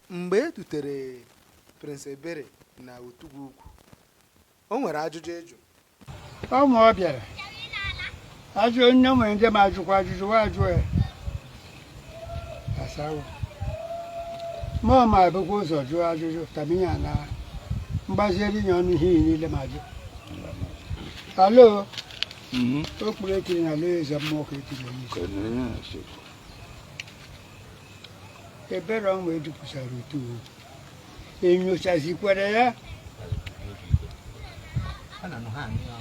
Mgbe e dutere Prince Ebere na Otugwu Ukwu, o nwere ajụjụ ị jụrụ. Ọ ma ọ bịara ajụ nne nwere ndị ma ajụkwa ajụjụ wa ajụ ya asawo ma ọ ma ebukwa ụzọ jụọ ajụjụ tamiya na mgbazieri nye ọnụ ihe niile ma jụ alo okpuru etiri na alo eze mmụọ ka etiri onye isi. Ebere ọnwa edupụsara otu enyochazikwara ya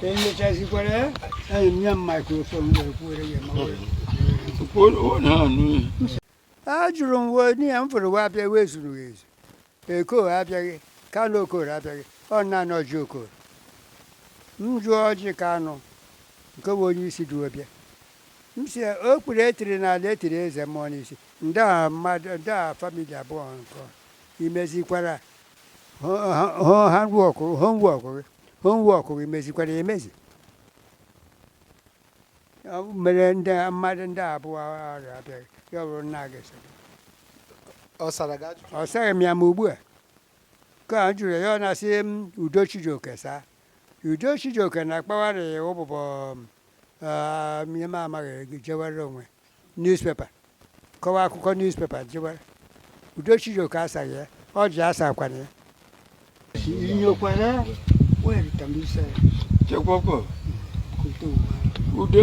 enyochazikwara ya enyi m nye m microphone wee kwuere ya ma ajụrụ m wee n'ihe m fụrụ wee abịa wee zuru ezu. Eko abịaghị, Kanụ Okoro abịaghị, ọ naanị Ọjị Okoro. M jụọ Ọjị Kanụ nke bụ onye isi duo bịa. M sị ya o kpuru etiri n'ala etiri eze mmụọ n'isi ndị a mmadụ ndị a family abụọ nke imezikwara homework gị homework gị mezikwara ya emezi mere ndị mmadụ ndị abụọ ahụ abịaghị ya ọ bụrụ nna gị sị gị. Ọ sara gị ajụjụ? Ọ saghị m ya ma ugbu a ka a jụrụ ya ọ na-asị m Udo Chijioke saa. Udo Chijioke na-akpawara ya ụbụbọ ihe m amaghị jewara onwe newspaper kọwa akụkọ newspaper jewara. Udo Chijioke asaghị ya ọ ji asakwana ya inyokwara Chekwakwa udo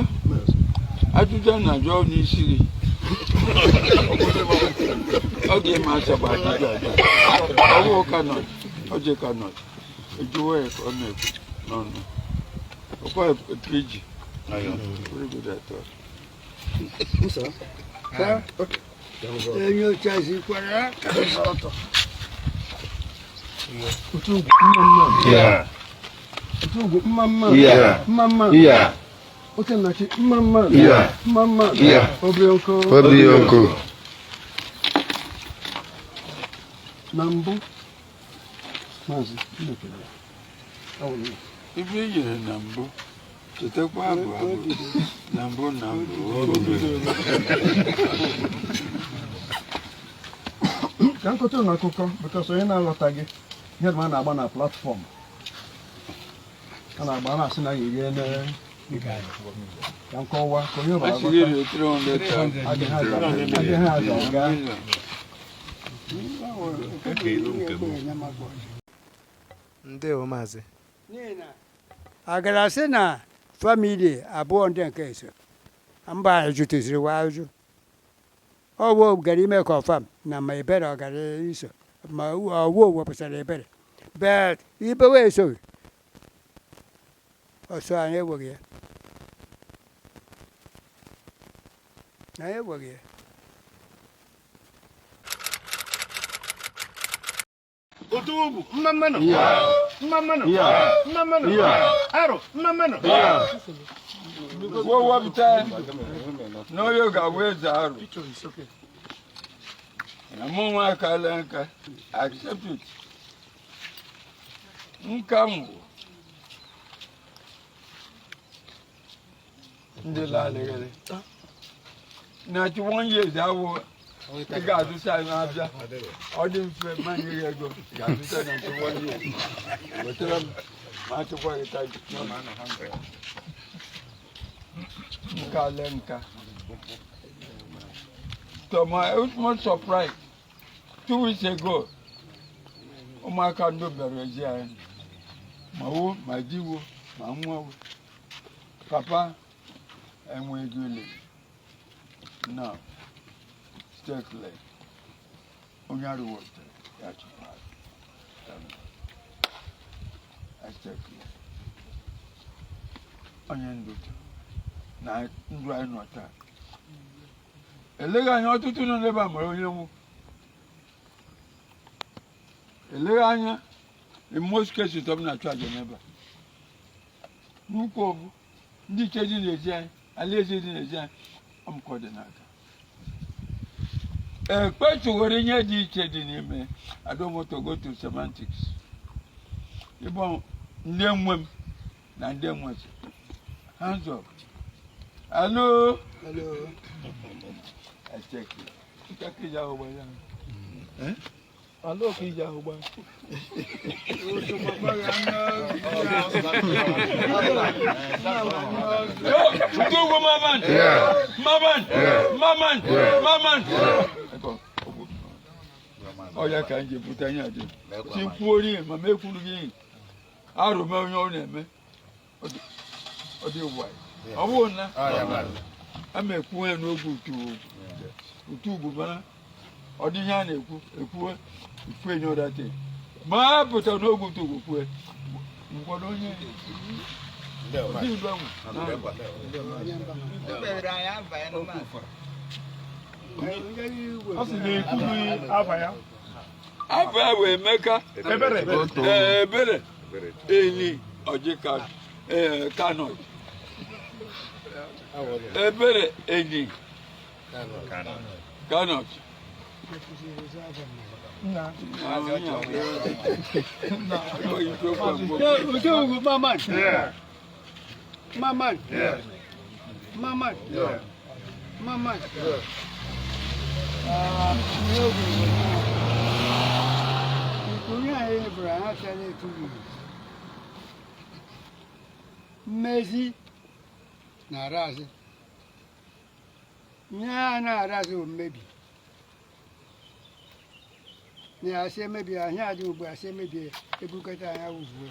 ajụjụ a na-ajụ n'isi gị ọ ga-eme asaba ajụjụ ajụ ọwụ ka nọ ọjị ka nọ ejuwo ya ka ọ na-ekwu n'ọnụ ọkwa PG. Very good at all. Enyochazikwara Otugwu mma mma. Yeah. Mma mma. Yeah. Okennachi mma mma. Yeah. Mma mma. Yeah. Obioko. Obioko. Na mbụ Maazị Nnekele. Ife i nyere na mbụ chetakwa abụ abụ na mbụ na mbụ o bidoro. Ka m kọta unu akụkọ because onye na-aghọtaghị ihe a na-agba na platform a na-agba a na-asị na anyị rie na ka m kọwaa ka onye ọbụla A sị gị ghọta rie 300,000. adịghị aza gaa. Ndewo maazị. N'ihi na a gara sị na family abụọ ndị nke so mba anyị jụtụziri wa ajụ ọwụ gara ime confirm na ma Ebere ọ gara iso ma ọwụ wepụtara Ebere but ibe wee esoghị ọsọ anyị enweghị ya anyị enweghị ya. Otugwu mma mma nụ mma mma nụ mma mma nụ arụ mma mma nụ. Wo wepụta na onye ga-abụ eze arụ. Na mụ nwa akala nka, accept it. Nka m bụ ndị lalịghịrị. 91 years awụ ị ga-azụta na-abịa ọ dị mfe ma nye gị ego ga-azụta 91 years wetara m ma achịkwa gị tagi nka le nka. To my utmost surprise, 2 weeks ago, ụmụaka ndị bịara ezi anyị ma wo ma diwo ma nwa wo papa enweghị ile na stekle onye arụ wepụtara ya chụpụ stekle onye ndụ na ndụ anyị nọ taa eleghị anya ọtụtụ nọ n'ebe a mara onye nwụ eleghị anya. In most cases, ọ bụ na-achụ aja n'ebe a n'ukwu ọbụ ndị iche dị n'ezi anyị alaeze dị n'ezi anyị ọmụkọ dị n'aka ekpetụghịrị ihe dị iche dị n'ime. I don't want to go to semantics. Ịbụ ndị nwe m na ndị nwe m. Hands up. Hello. Hello. I check it. Nke ka iji ahụ gbaa ya. Alo ka iji ahụ gbaa. Ugwu maman. Maman. Maman. Maman. Ọ ya ka m ji bute ihe a dị. Si kwuo rie ma m ekwuru gị arụ m onye ọ na-eme. Ọ dị ụwa. Ọ bụrụ na a ma ekwu ya n'oge utu utu ugwu mara ọ dị ihe a na-ekwu ekwuwe ikwu enye ụdate ma a pụta n'oge utu ugwu kwue nkwado onye dị mgbe Ọ sị na ekwughị afa ya. Afọ ya bụ Emeka Ebere. Ebere Eni Ọjịka Kano Ebere Eni Kano. Nna. Utu maman. Maman. Maman. Maman. Ikunye anyị bụrụ anyị achọghị etughị. Mmezi na-arazi. Ihe a na-arazi bụ mmebi. Na asị emebi ahịa adị ugbu asị emebi ebukọta anya wuvue.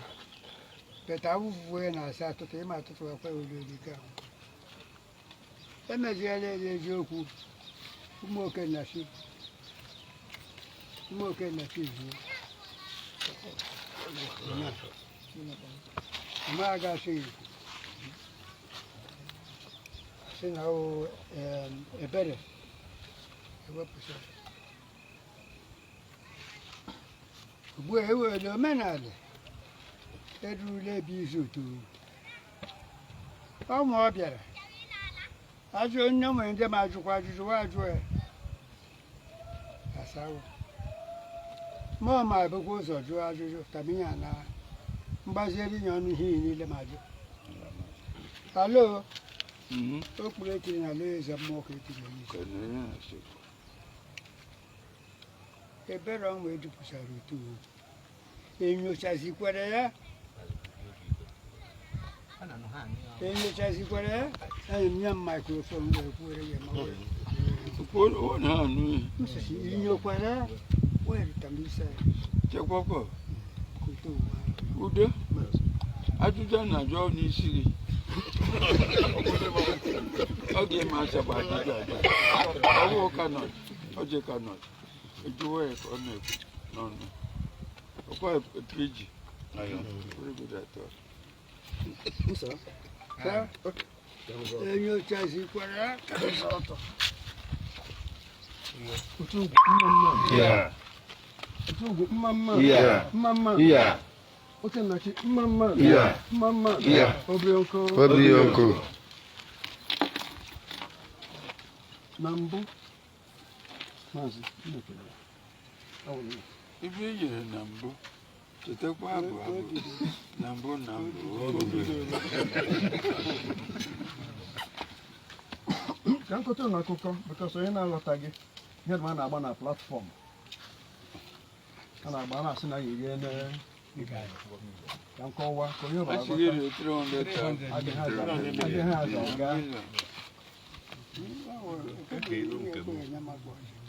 Beta awuvue na-asị atụtụ ịma atụtụ akwa olu elu ka ahụ. Emeziela eziokwu ụmụ okennachi ụmụ okennachi zuo. Ama agasị sị na o ebere ewepụsị. Ugbu a ewere omenala erula ebe izu otu. Ọnwa ọ bịara ajụ nne nwere ndị ma ajụkwa ajụjụ wa ajụ ya asawo. Mụọ ma ebukwa ụzọ jụọ ajụjụ ka m ihe na mgbazieri nye ọnụ ihe niile ma jụ. Alo o kpuru etiri na alo eze mmụọ ka etiri ya isi. Ebere ọnwa ejupụtara otu enyochazikwara ya enyochazikwara ya enyi m nye m maikrofon wee kwuere ya ma wee m sị inyokwara ya wee rutamisa ya Chekwakwa kote ụwa. udo ajụjụ a na-ajụ n'isi gị ọ ga-eme achaba ajụjụ aja ọ bụ kanọt ọjị kanọt ejuwo ya ka ọ na-ekwu n'ọnụ ọkwa piji. Very good at all. Enyochazikwara ya Utu ugwu mma mma. Utu ugwu mma mma. Mma mma. Okennachi mma mma. Mma mma. Obiọkụ. Obiọkụ. Na mbụ Maazị Nnekele. Awụ m. Ife i nyere na mbụ chetakwa abụ abụ na mbụ na mbụ o bidoro. Ka m kọtara n'akụkọ because onye na-aghọtaghị ihe a na-agba na platfọm a na-agba na-asị na ya erie ka m kọwaa ka onye ọbụla A sị gị rie 300,000. adịghị aza gaa. Enye m agwa ọjọọ.